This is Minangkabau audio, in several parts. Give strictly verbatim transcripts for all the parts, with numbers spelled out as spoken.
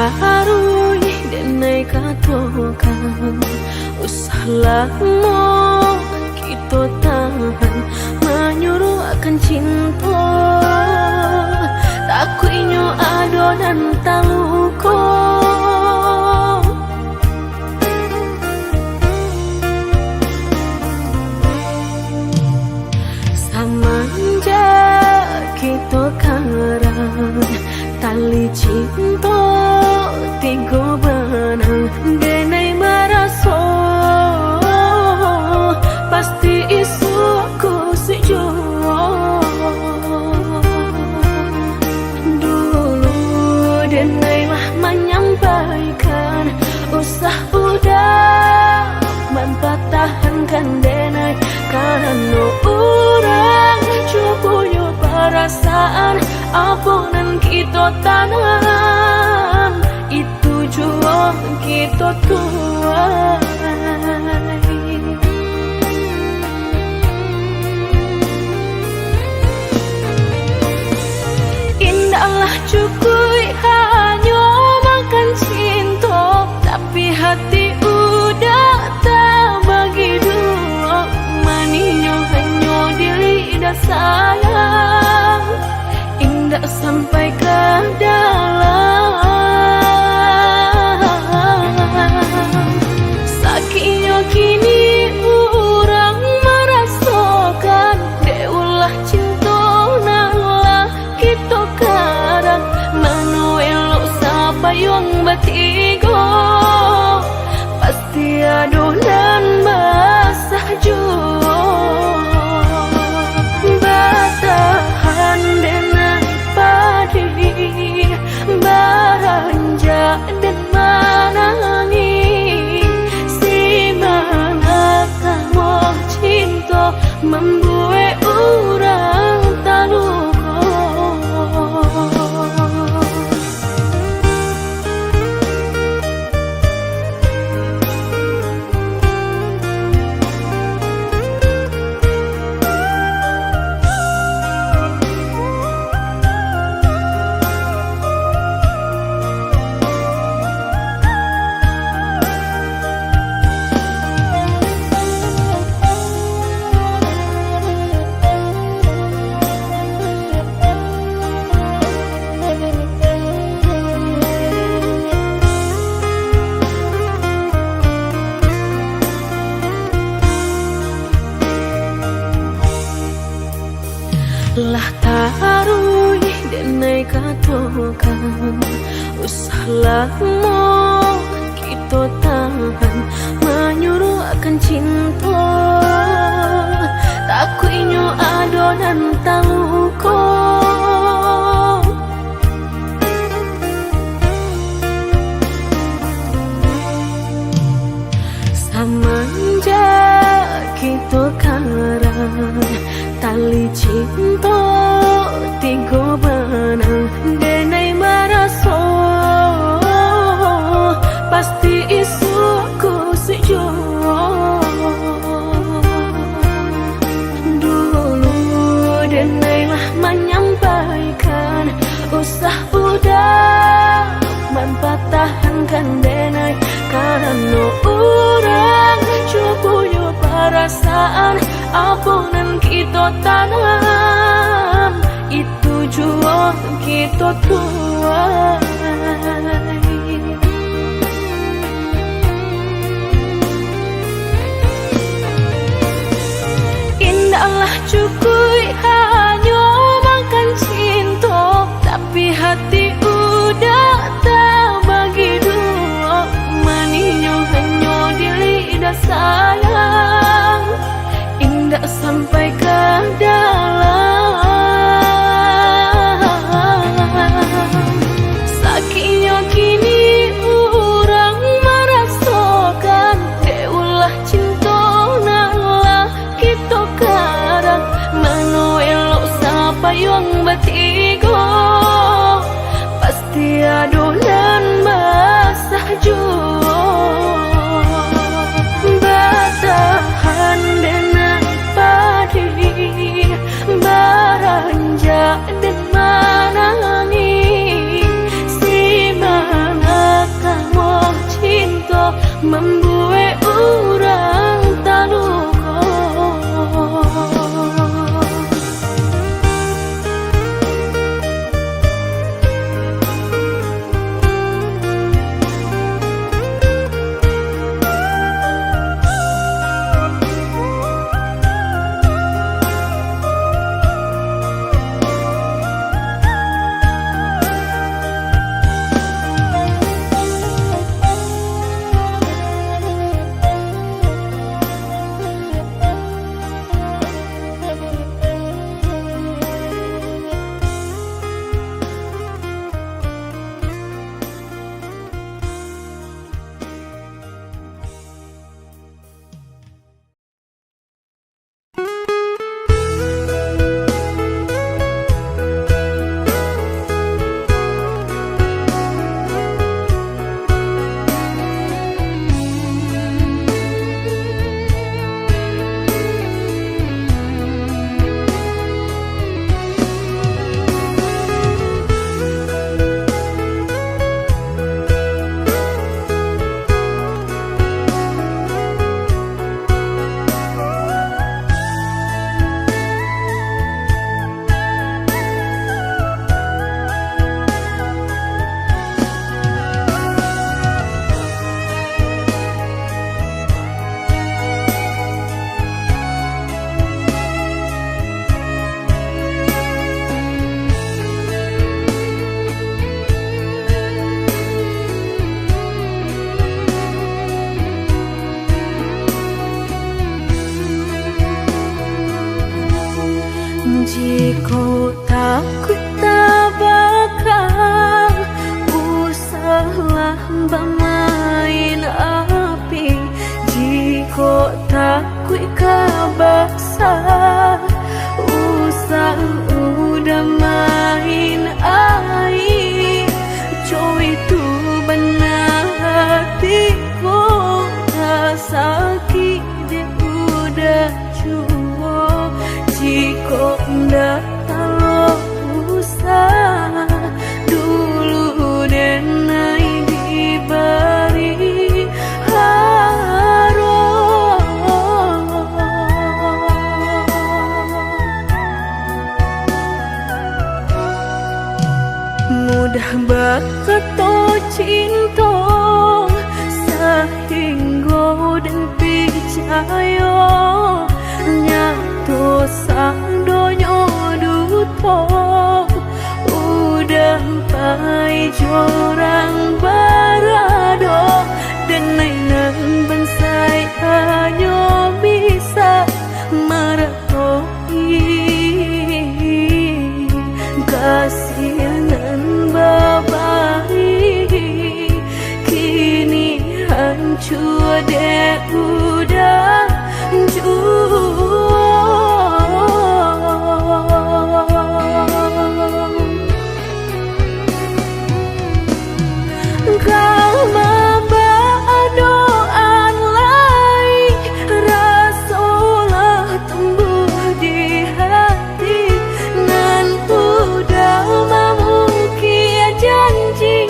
Taruih denai katokan, usah lamo kito tahan, manyuruahkan cinto, takuiknyo ado nan taluko. Samanjak kito karang, tali cinto tigo banang, denai maraso pasti isuak kosek juo. Dulu denai lah manyampaikan, usah udah mampatahankan denai, karano urang juo punyo parasaan, apo nan kito tanam, itu juo kito tuai. Indaklah cukuik hanyo makan cinto, tapi hati udah tabagi duo. Manihnyo hanyo di lidah sayang, indak sampai ka dalam. Sakiknyo kini urang marasokan, dek ulah cinto nan lah kito karang. Mano elok sapayuang batigo, pasti ado nan basah juo. Batahan denai padi, baranjak den manangih. Simangat tamoh cinto, mambuek urang taluko. Lah taruih denai katokan, usah lamo kito tahan, manyuruahkan cinto, takuiknyo ado nan taluko. Samanjak kito karang, tali cinto tigo banang, denai maraso pasti isuak kosek juo. Dulu denai lah manyampaikan, usah udah mampatahankan denai, karano urang juo punyo parasaan. Apo nan kito tanam, itu juo kito tuai. Indaklah cukuik hanyo makan cinto, tapi hati udah tabagi duo. Manihnyo hanyo di lidah sayang, indak sampai ka dalam. Sakiknyo kini urang marasokan, dek ulah cinto nan lah kito karang. Mano elok Mambuek urang taluko. Jikok takuik tabaka, usahlah bamain api. Jikok takuik ka basa, usah udah main aia. Cowok tu bana hati ko, ka sakik dek udah juo. Jikok ndak talok usah, dulu denai dibari haro. Mudah bakato cinto, sahinggo den picayo. Nyato sadonyo duto, udah pai jo urang barado. Denai nan bansaik hanyo bisa mara- kasih nan babari, kini hancua dek udah juo. Ka mabadoan lai, raso lah tumbuah di hati, nan udah mamukik janji,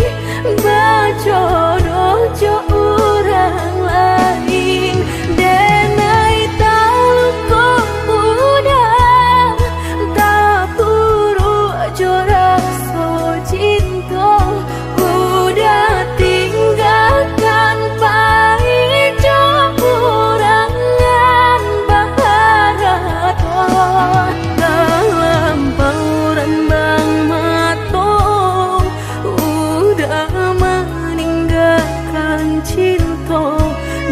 bajodoh jo urang lain. Denai taluko udah, tapuruak jo raso cinto, udah tinggakan pai jo urang nan baharato. Dalam pauran bang mato, udah maninggakan cinto,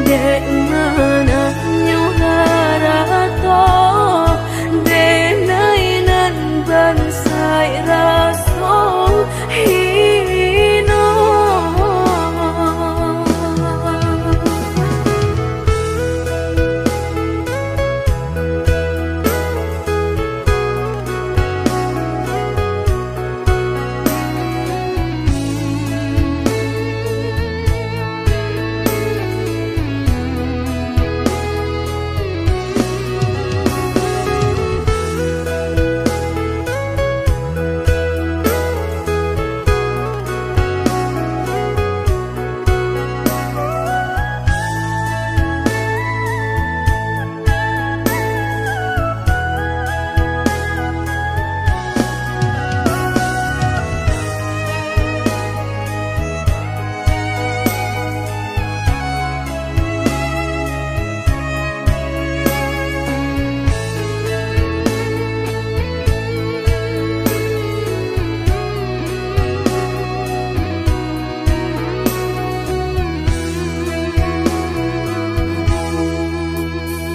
dek mananyo harato, denai nan bansaik raso hino.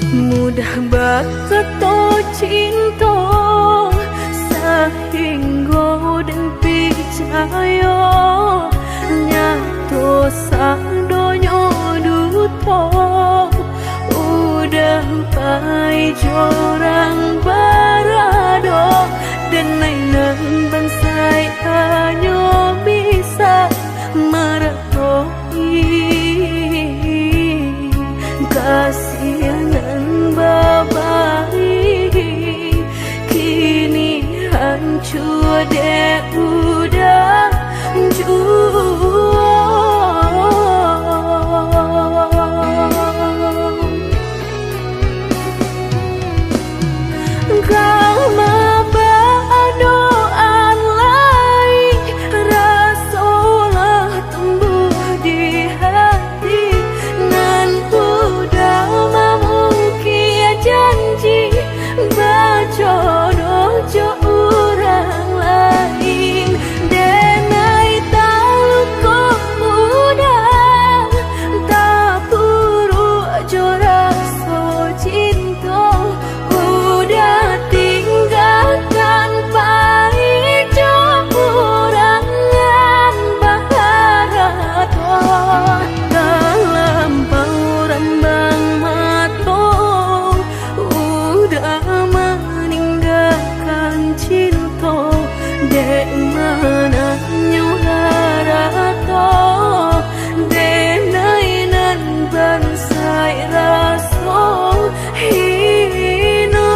Mudah bakato cinto, sahinggo den picayo, nyato sadonyo duto. Udah pai jo urang barado, denai nan bansaik hanyo bisa marato. Kasih nan babari, kini hancua dek udan juo. Ka ma baadoan lai, raso lah tumbuah di hati, nan udah mamukik janji, bajodoh jo urang lain. Denai taluko udah, tapuruak jo raso cinto, udah tinggakan pai jo urang nan baharato. Talampau rambang mato, udah maninggakan cinto, dek mananyo harato, denai nan bansaik raso hino.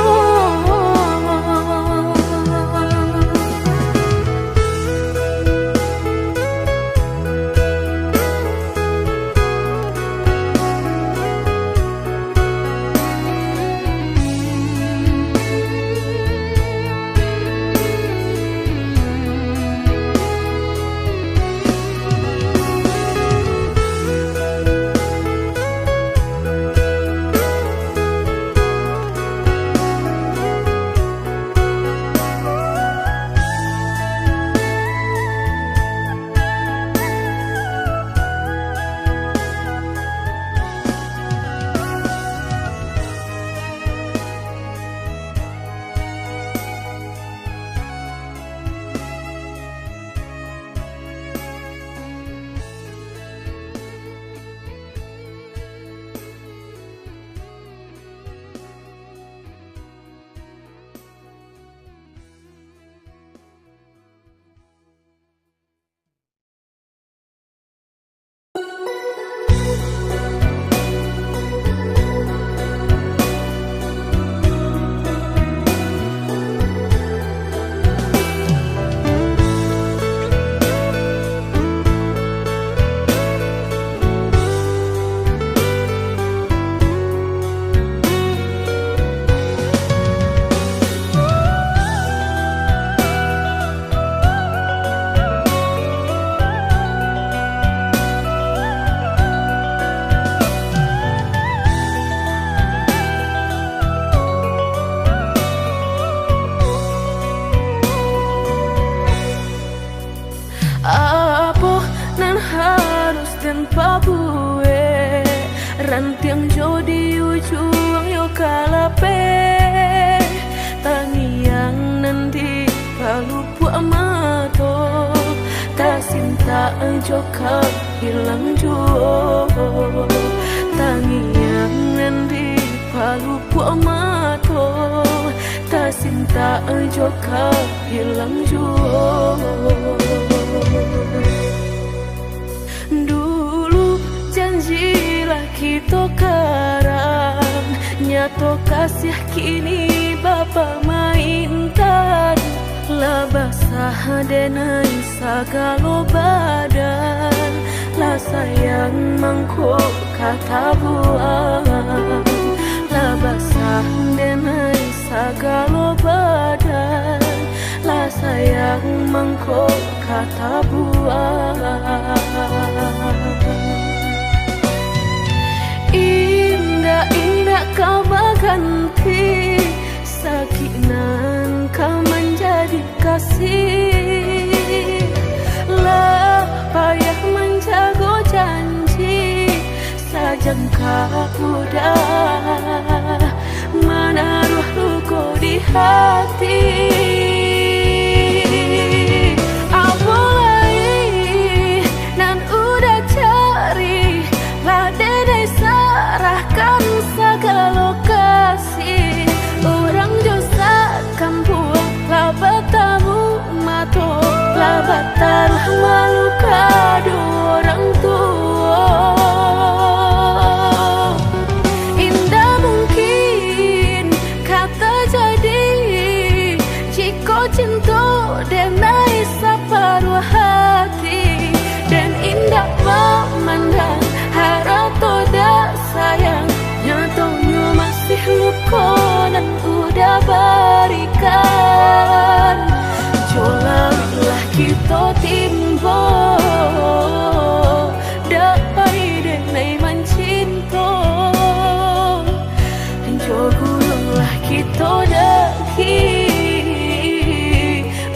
Apo nan harus den pabuek? Rantiang jo di ujuang yo ka lapeh, tangiang nan di palupuak mato, tasintak jo ka ilang juo. Tangiang nan di palupuak mato, tasintak jo ka ilang juo. Dulu janji lah kito karang, nyato kasiah kini bapamaintan. Lah basah denai sagalo badan, lah sayang mangko ka tabuang. Lah basah denai sagalo badan, lah sayang mangko ka tabuang. Indak-indak ka baganti, sakik nan ka manjadi kasih. Lah payah manjago janji, sajangka udah hati. Apo lai nan Uda cari, lah denai sarahkan sagalo kasih. Urang jo sakampuang lah batamu mato, lah bataruah malu kado urang tuo. Indak mungkin ka tajadi, jikok cinto denai saparuah hati. Den indak mamandang harato dak sayang, nyatonyo masih luko nan Uda barikan. Jo larilah kito timbo, dak pai denai mancinto. Jo gulunglah kito daki,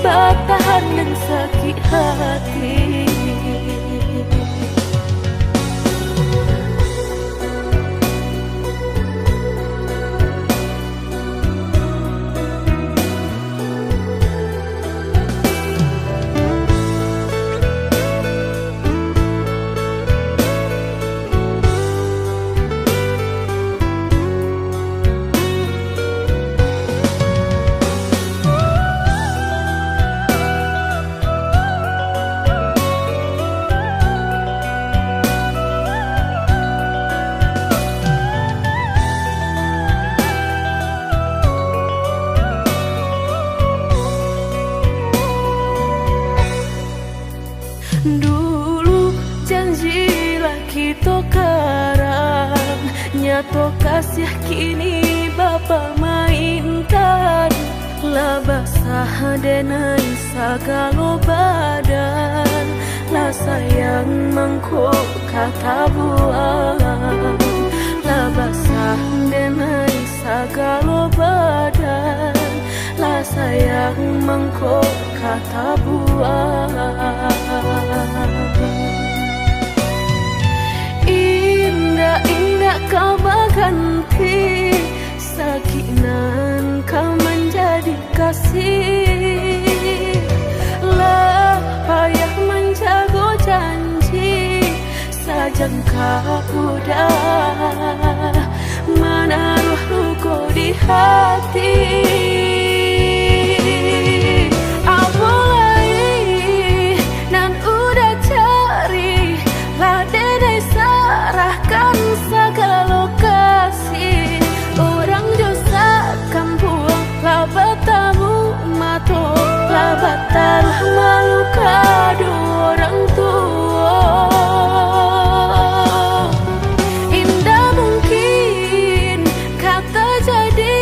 batahan nan sakik hati. Dulu janji lah kito karang, nyato kasiah kini bapamaintan. Lah basah denai sagalo badan, lah sayang mangko ka tabuang. Lah basah denai sagalo badan, lah sayang mangko ka tabuang. Indak-indak ka baganti, sakik nan ka manjadi kasih. Lah payah manjago janji, sajangka Uda manaruah luko di hati. Apo lai nan Uda cari, lah denai sarahkan sagalo kasih. Urang jo sakampuang lah batamu mato, lah bataruah malu kado urang tuo. Indak mungkin ka tajadi,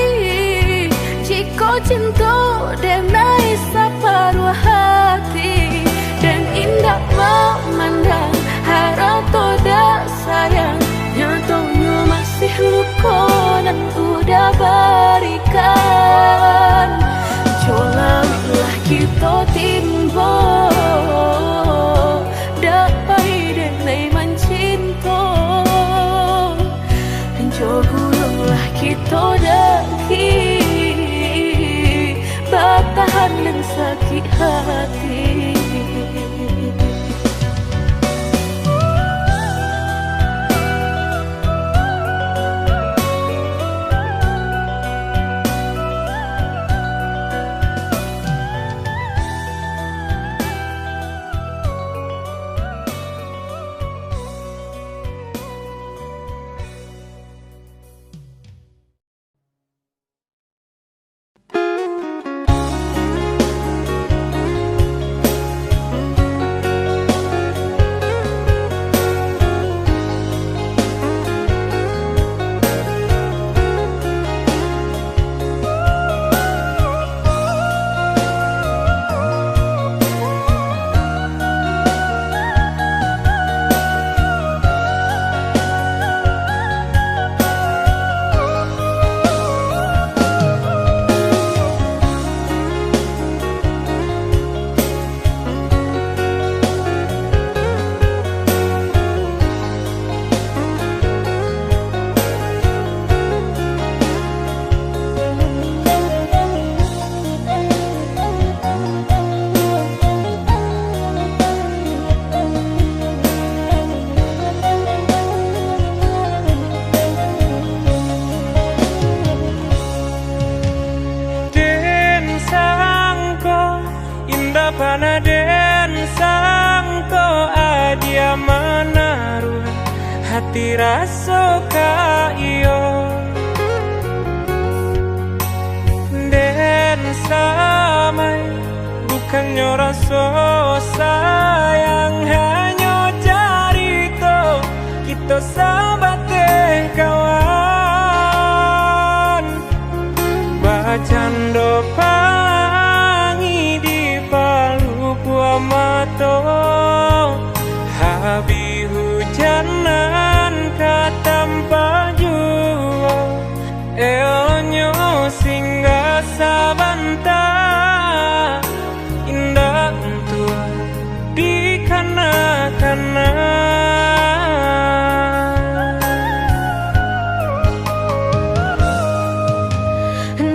jikok cinto denai saparuah hati. Den indak mamandang harato dak sayang, nyatonyo masih luko nan Uda barikan. Jo larilah kito timbo, dak pai denai mancinto. Jo gulunglah kito daki, batahan nan sakik hati. Nan den sangko adia manaruah hati raso ka iyo. Den samai bukannyo raso sayang, hanyo carito kito sabateh kawan. Bacando palangi di palukuah mato, habih hujan nan ka tampak juo. Eloknyo singgah sabanta, indak untuak dikana-kana.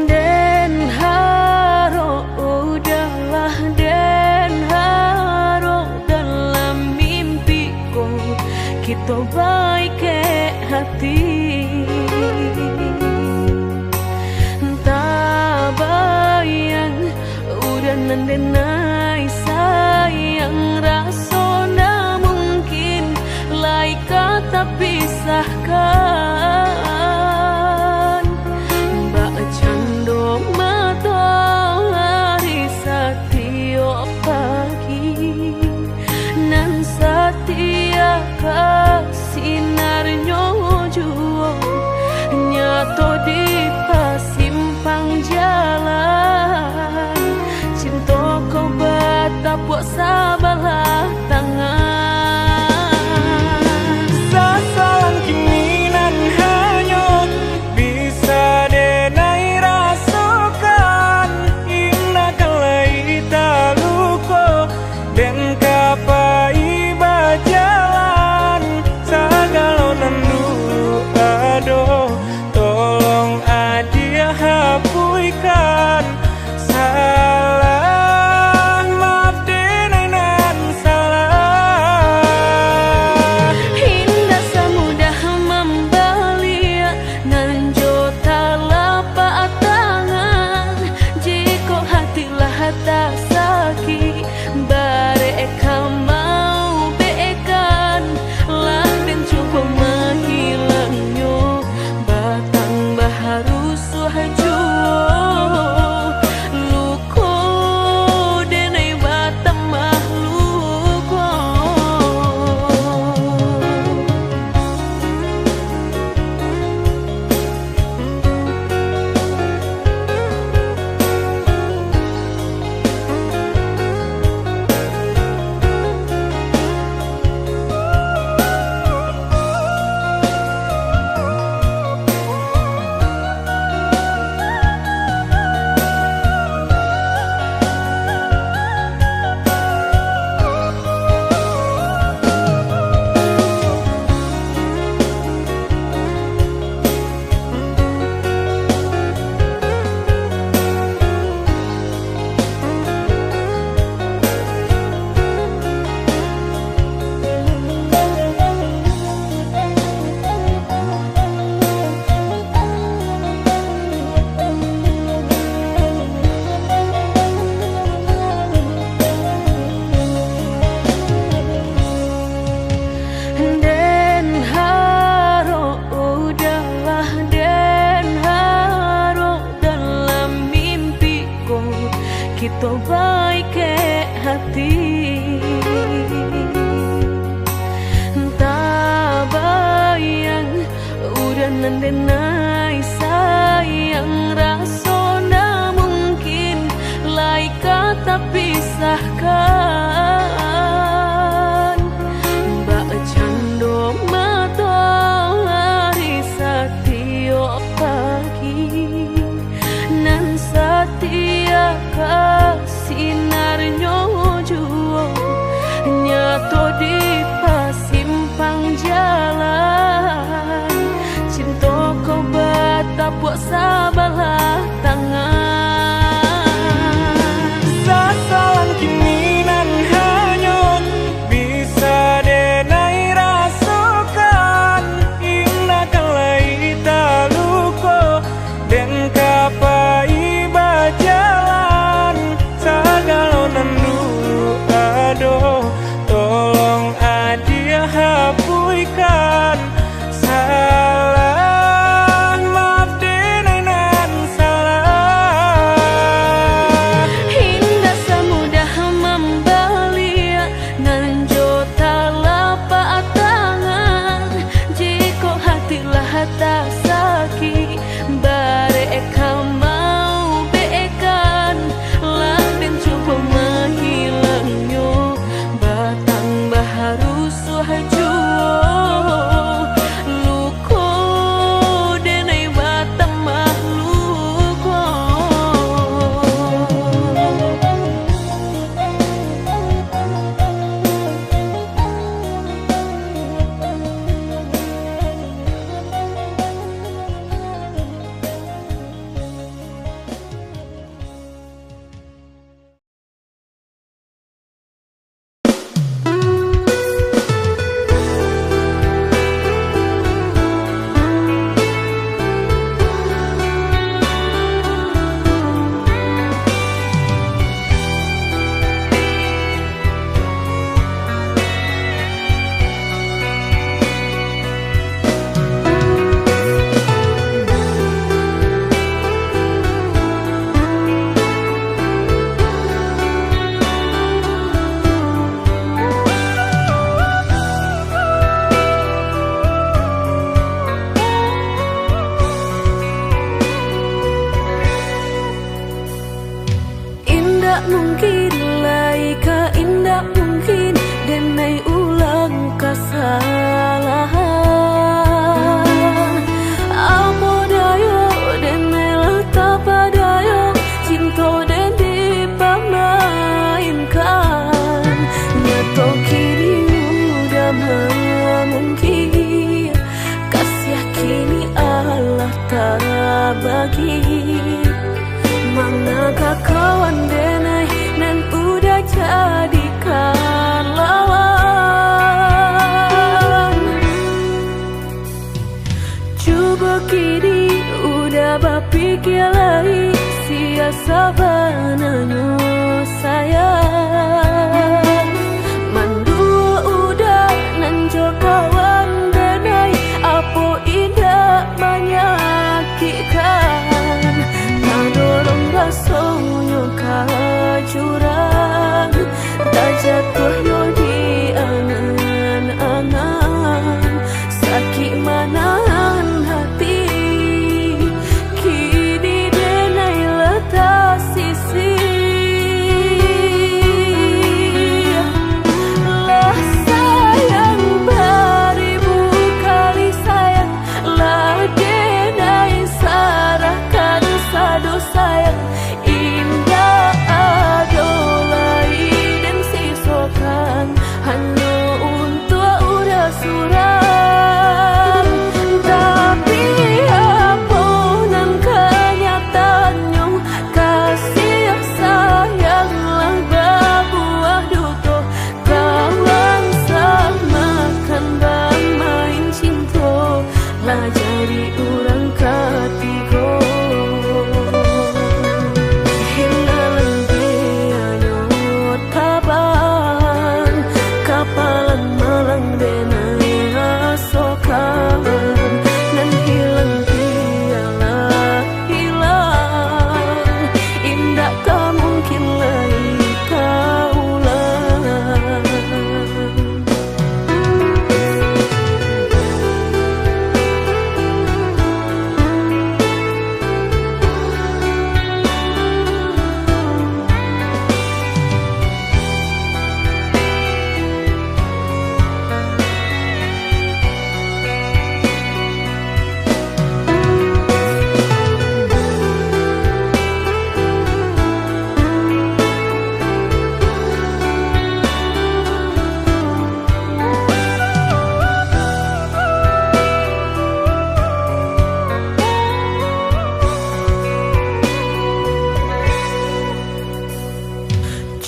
Den harok, udahlah, den harok, dalam mimpi ko kito baikek hati. Tabayang, urang nan den ai sayang, raso ndak mungkin lai ka tapisahkan. Bak cando matoari satiok pagi, nan satia ka sinarnyo juo, nyato di pasimpang jalan, cinto ko batapuak sabalah tangan. Sasalang kini nan hanyut, bisa den ai rasokan, indak ka lai taluko. Den ka pai bajalan, sagalo nan dulu ado, tolong adiak hapuihkan. Salah, maaf den nan salah. Indak samudah mambaliak nan jo talapak tangan. Jikok hati lah tasakik, barek ka maubekkan, lah den cubo mahilangnyo, batambah rusuah juo, luko den ai batambah luko. Den harok, udahlah, den harok, dalam mimpi ko kito baikek hati. Tabayang, urang nan den ai sayang, raso ndak mungkin lai ka tapisahkan. Bak cando matoari satiok pagi, nan satia ka sinarnyo juo, nyato di pasimpang jalan, cinto ko batapuak sabalah tangan. Sasalang kini nan hanyut, bisa den ai rasokan, indak ka lai taluko, den ka pai bajalan, sagalo nan dulu Mungkin lai ka indak mungkin, denai ulang kasalahan. Apo dayo, denai lah tapadayo, cinto den dipamainkan. Nyato kini udah mamungkir, kasiah kini alah tabagi. Manga ka kawan denai nan udah jadikan lawan. Cubo kini udah bapikia lai, sia sabananyo sayang. Manduo udah nan jo kawan denai, apo indak manyakikkan. Tadorong rasonyo ka jurang, tajatuah yo di angan-angan. Sakik manahan hati, kini denai lah tasisih. Lah sayang baribu kali sayang, lah denai sarahkan sado sayang. Indak ado lai den sisokan, hanyo untuak urang surang. Tapi, apo nan kanyataannyo, kasiah sayang lah babuah duto. Kawan samakan bamain cinto, lah jadi urang katigo. Hilang pianyo tabang, kapalang malang denai rasokan. Nan hilang pialah hilang, indak ka mungkin lai taulang.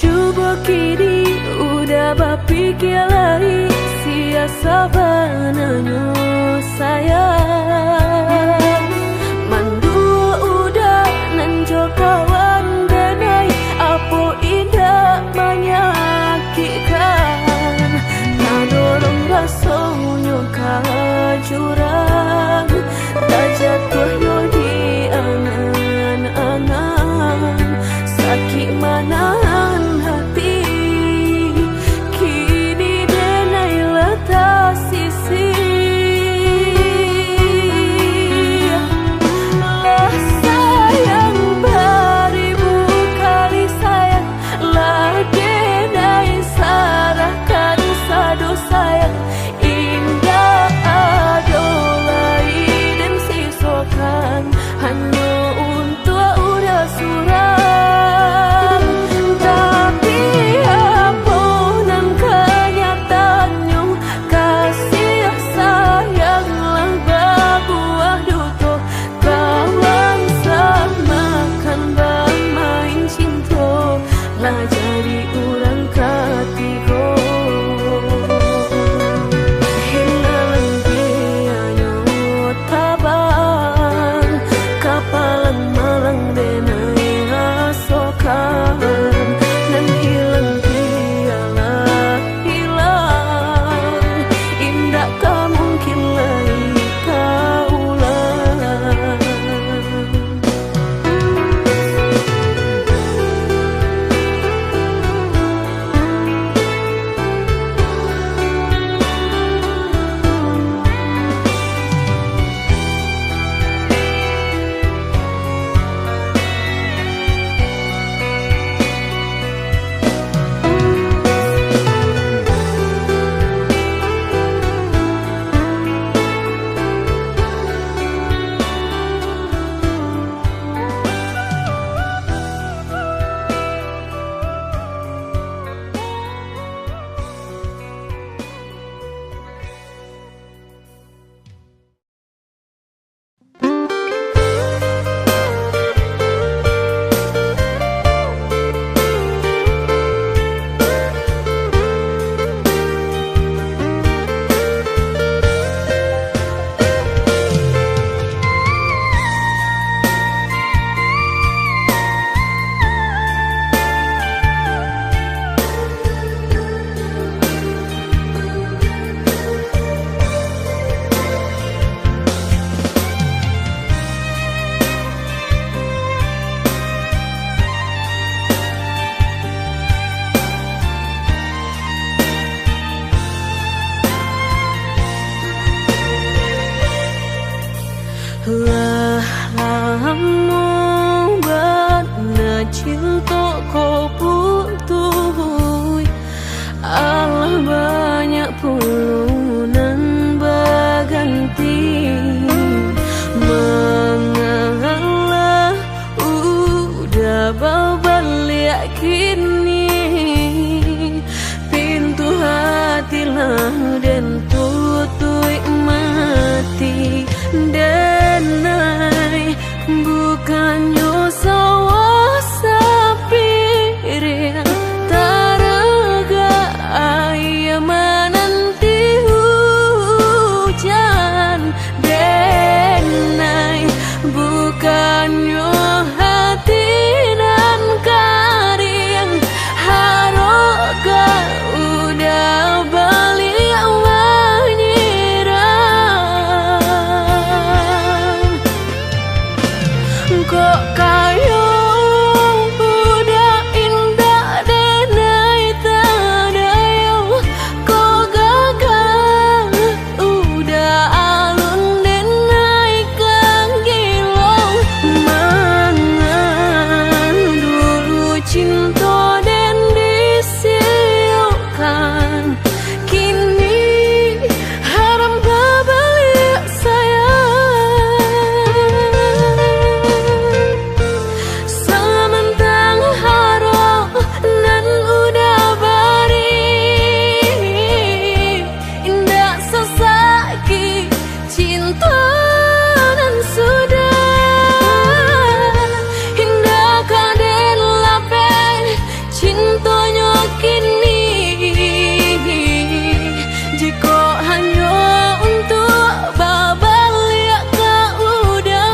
Cubo kini udah bapikia lai, sia sabananyo sayang. Manduo udah nan jo kawan denai, apo indak manyakikkan. Tadorong rasonyo ka jurang, tajatuah yo di angan-angan. Sakik manahan hati, kini denai lah tasisih. Lah sayang baribu kali sayang, lah denai sarahkan sado sayang. Indak ado lai den sisokan. Lah lamo bana cinto ko putuih, alah banyak pulo nan baganti. Mangalah Uda babaliak kini, pintu hati lah den tutuik mati. Denai, bukannyo sawah sapiring, taragak aia mananti hujan. Denai, bukannyo hati nan kariang, harok ka Uda baliak manyirang. Kok kayo Uda indak denai tadayo, kok gagang Uda alun denai ka gilo. Mangan dulu cinto den disiokkan, kini haram babaliak sayang. Samantang harok nan Uda bari, indak sasakik cinto nan sudah. Indak ka den lapeh cintonyo kini, jikok hanyo untuak babaliak ka Uda.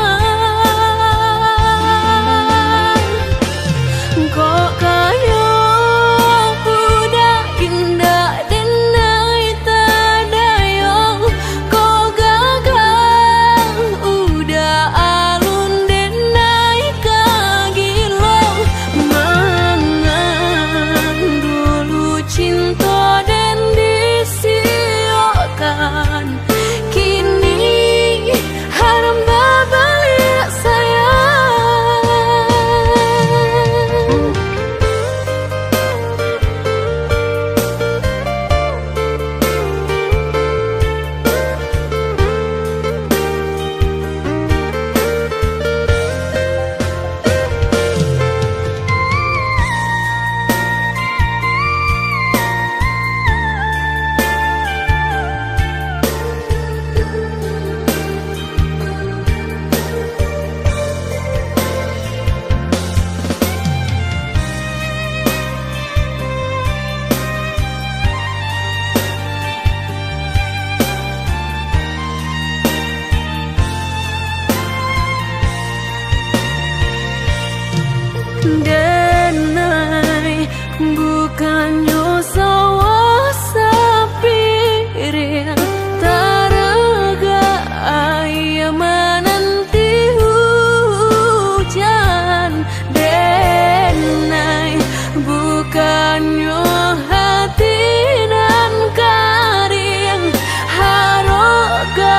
Kok kayo Uda indak denai tadayo, kok gagang Uda alun denai ka gilo. Mangan dulu cinto den disiokkan, kini haram babaliak sayang. Denai, bukannyo sawah sapiring, taragak aia mananti hujan. Denai, bukannyo hati nan kariang, harok ka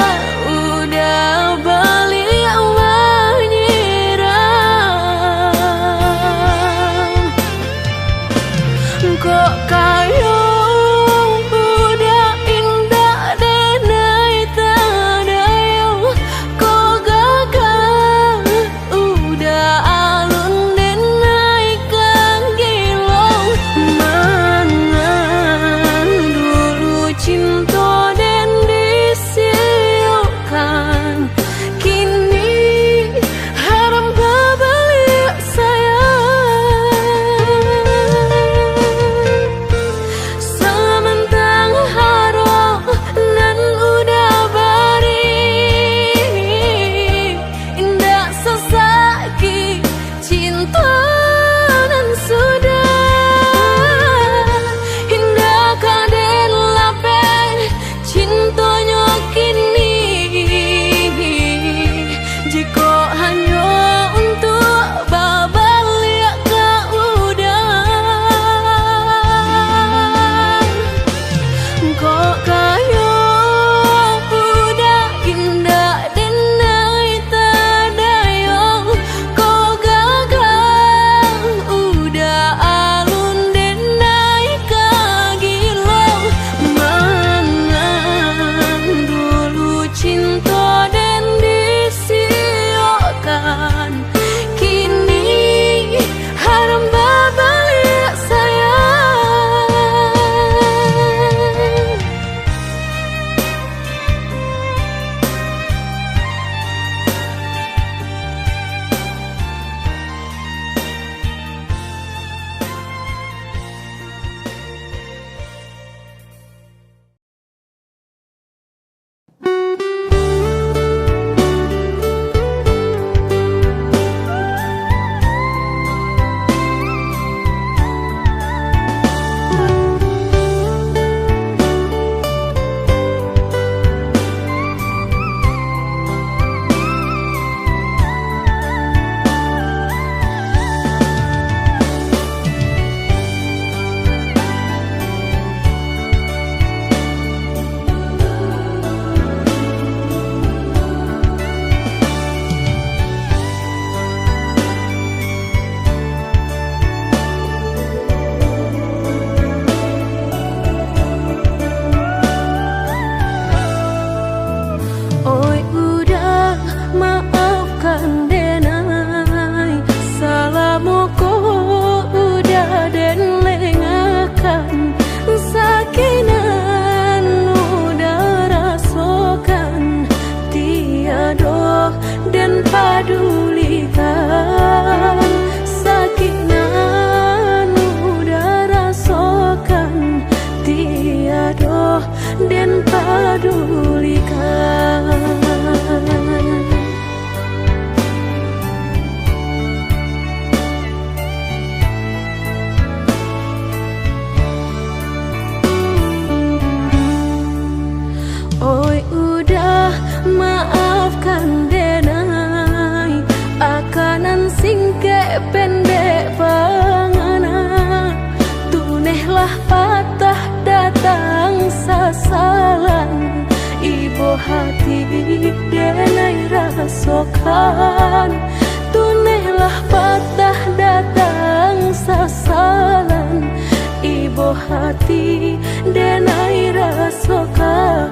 Uda baliak manyirang. Patah datang sasalan, ibo hati denai rasokan. Tunehlah patah datang sasalan, ibo hati denai rasokan.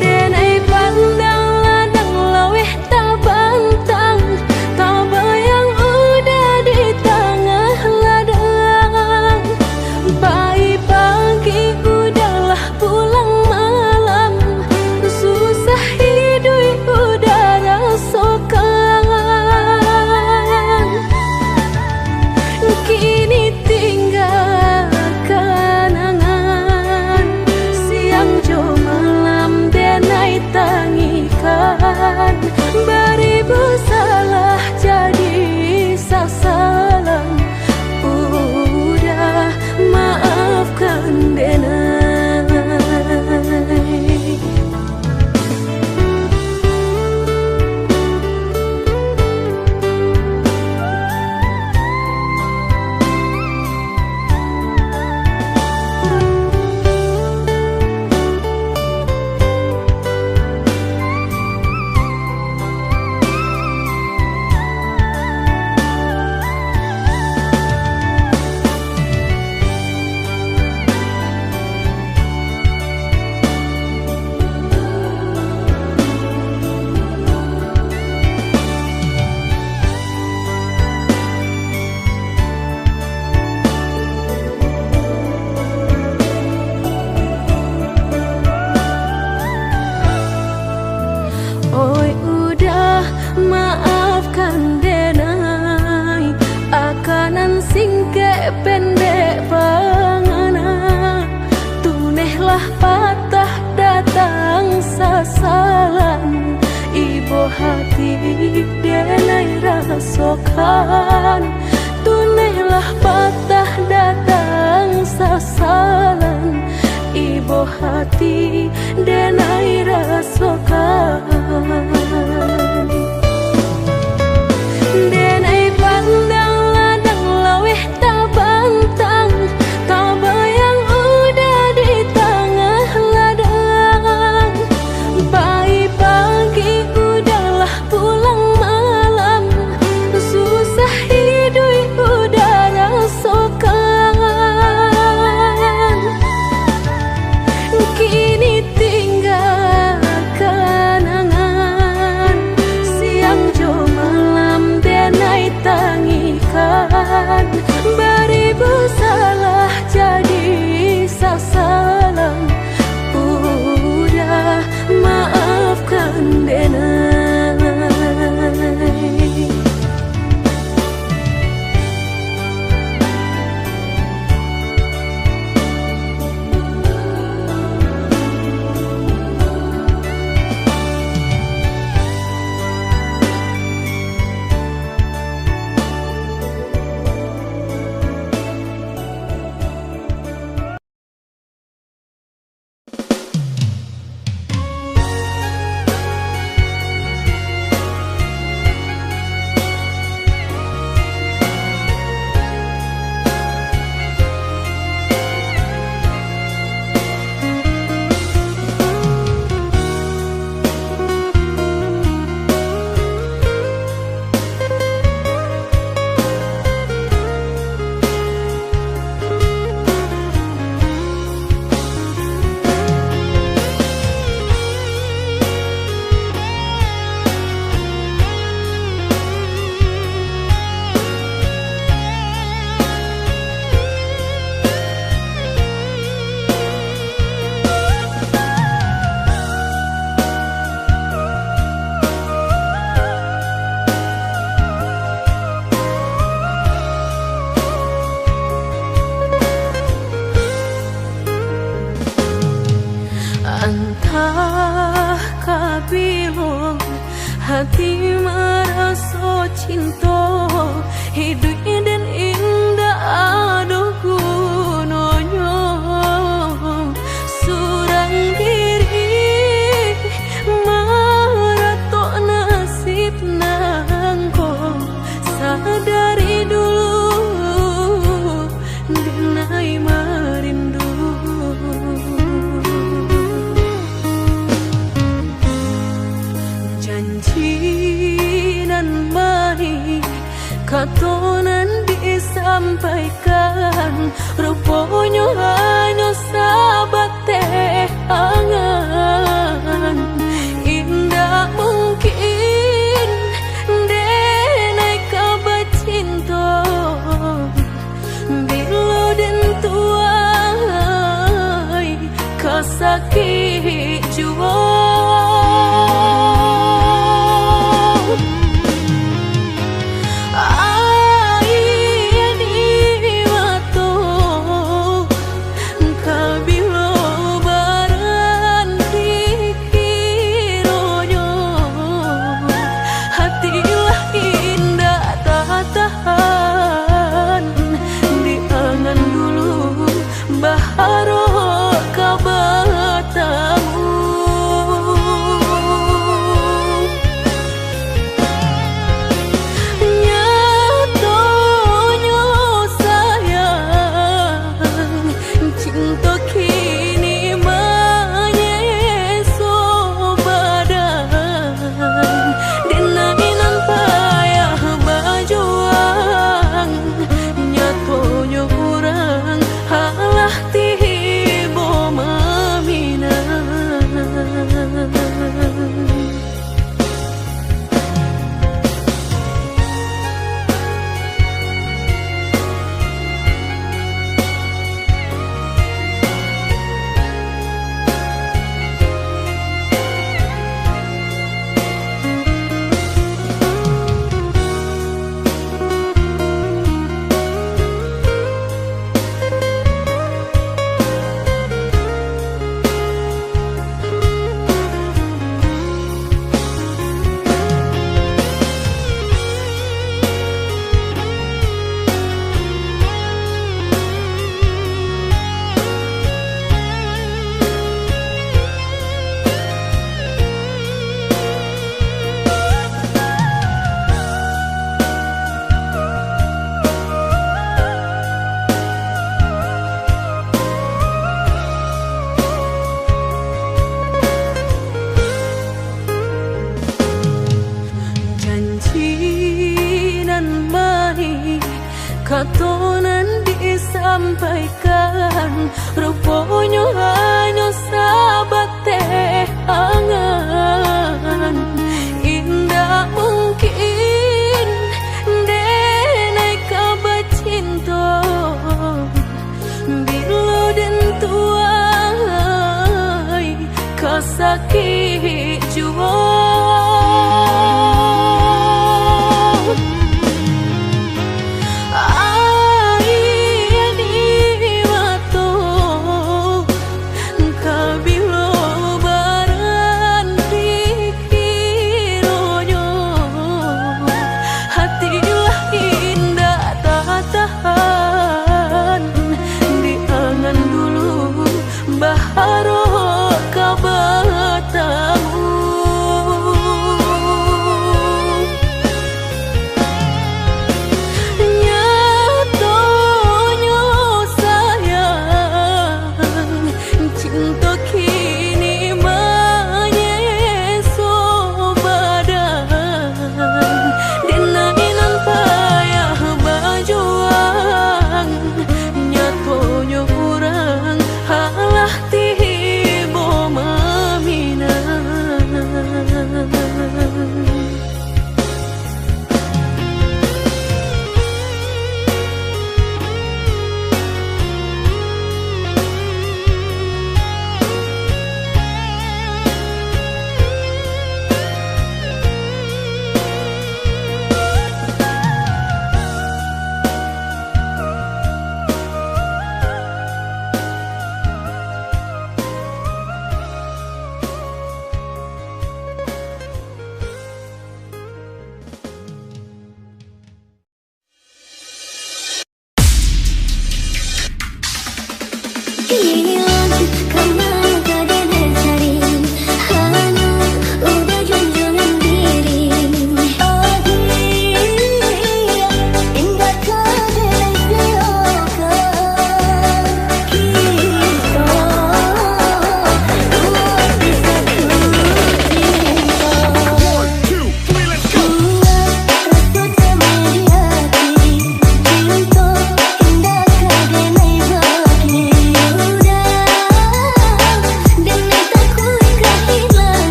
Denai pandang ladang laweh tabantang, tabayang udah di tangah ladang. Pai pagi udahlah pulang malam, susah iduik udah rasokan. Kini tingga kanangan, siang jo malam denai tangikan. Baribu salah jadi sasalan, udah maafkan denai. Oi, udah maafkan denai, akanan singkek pendek pangana. Tunehlah patah datang sasalan, ibo hati denai rasokan. Tunehlah patah datang sasalan, ibo hati denai rasokan. Denai pandang ladang laweh tabantang, tabayang udah di tangah ladang. Pai pagi udahlah pulang malam, susah iduik udah rasokan. Kini tingga kanangan, siang jo malam denai tangikan. Baribu salah jadi sasalan, udah maafkan denai. Antah ka bilo hati maraso cinto, iduik den indak ado gunonyo. Surang diri maratok nasib nangko, sadari dulu Janji nan manih, kato nan disampaikan, ruponyo hanyo sabateh angan. Indak mungkin denai ka bacinto, bilo den tuai ka sakik juo. Aia di mato ka bilo baranti.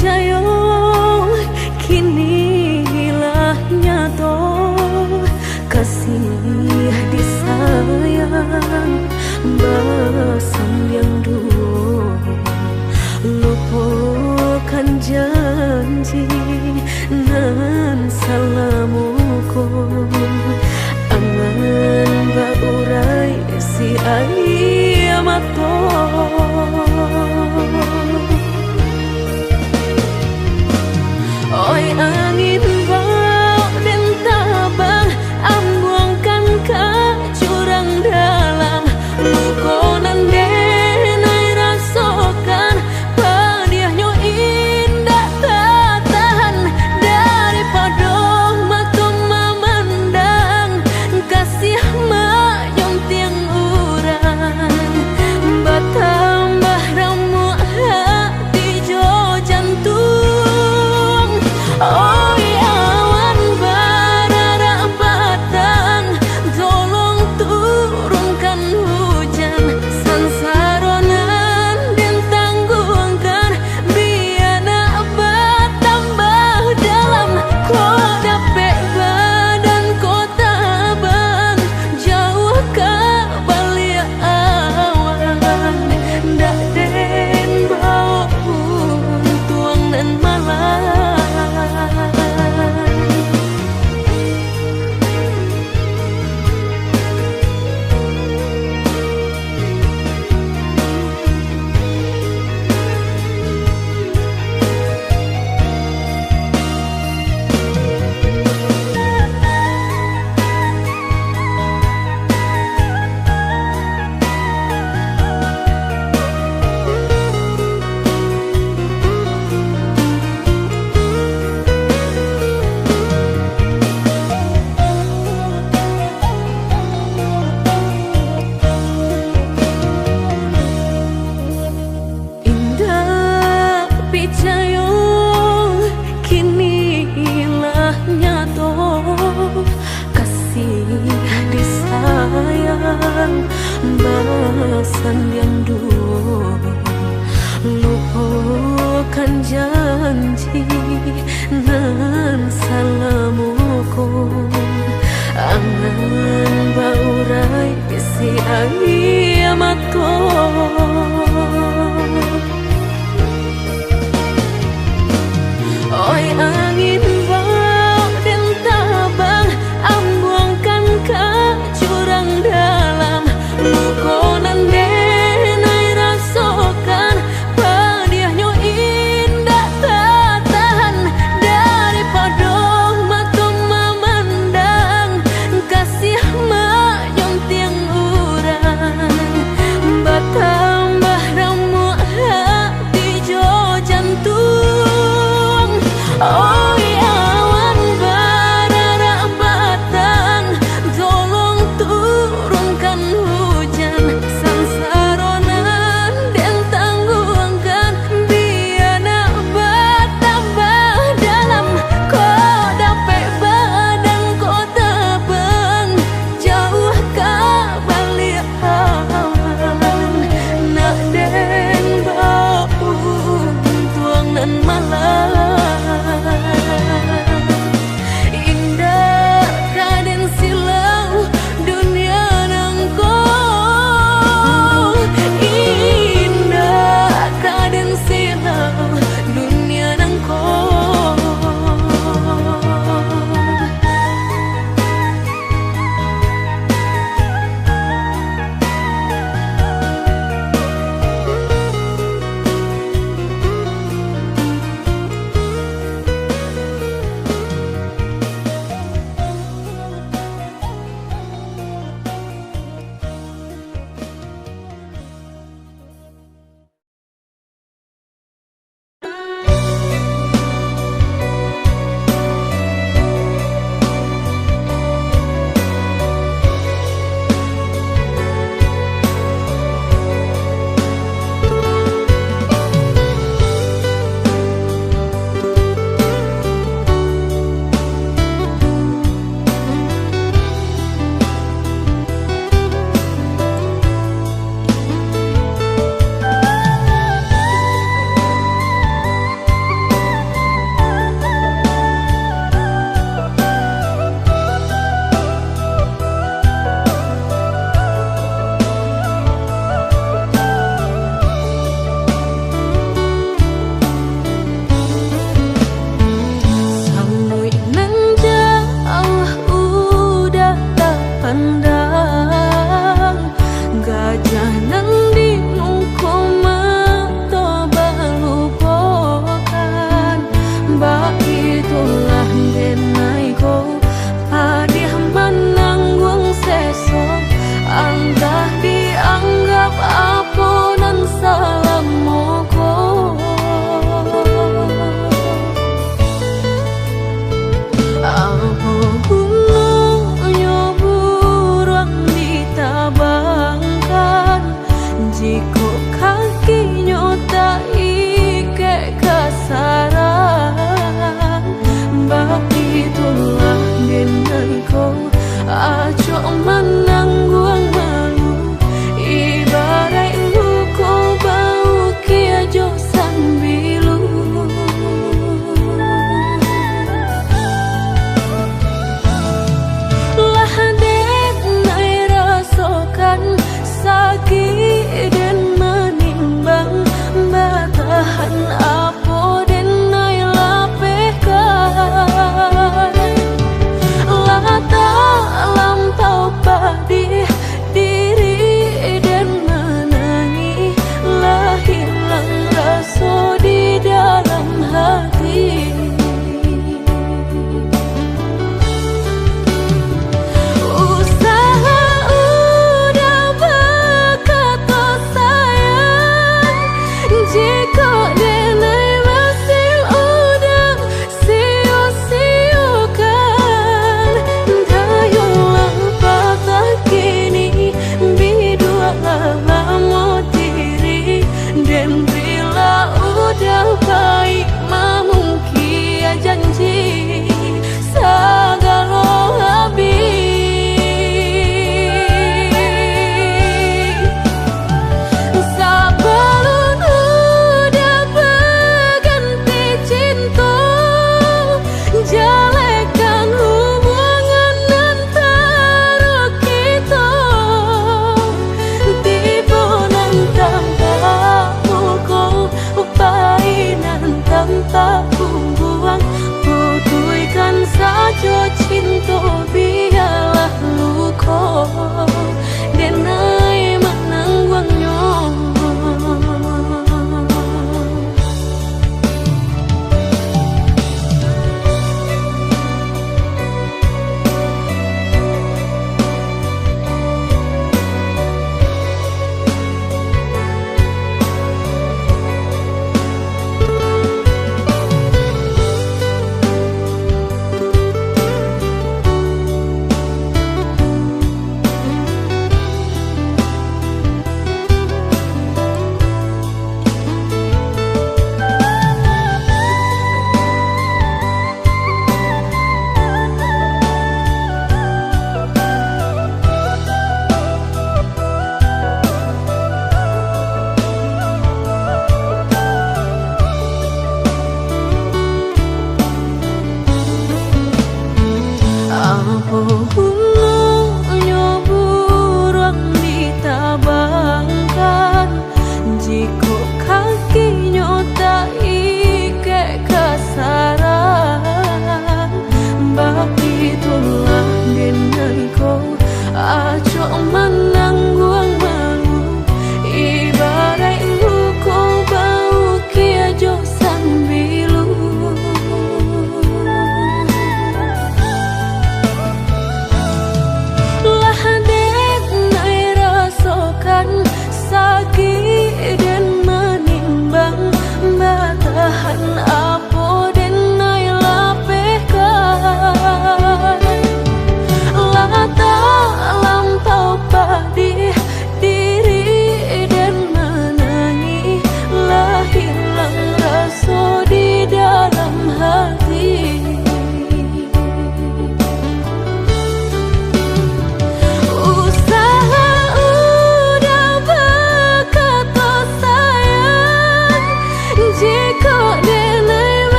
Picayo, kini lah nyato, kasih disayang basandiang duo. Lupokan janji nan salamo ko, angan baurai si aia mato. Oi angin, bao den tabang, ambuangkan ka jurang dalam. Luko nan den ai rasokan, padiahnyo indak tatahan. Daripado mato mamandang, kasih manyuntiang urang, batambah ramuak hati jo jantuang. Oi awan bararak batang, tolong turunkan hujan. Sansaro nan den tangguangkan, bia nak batambah dalam. Kok dapek badan ko tabang, jauah ka baliak awan, ndak den bao untuang nan malang. Indak picayo, kini lah nyato, kasih disayang basandiang duo. Lupokan janji nan salamo ko, angan baurai si aia mato.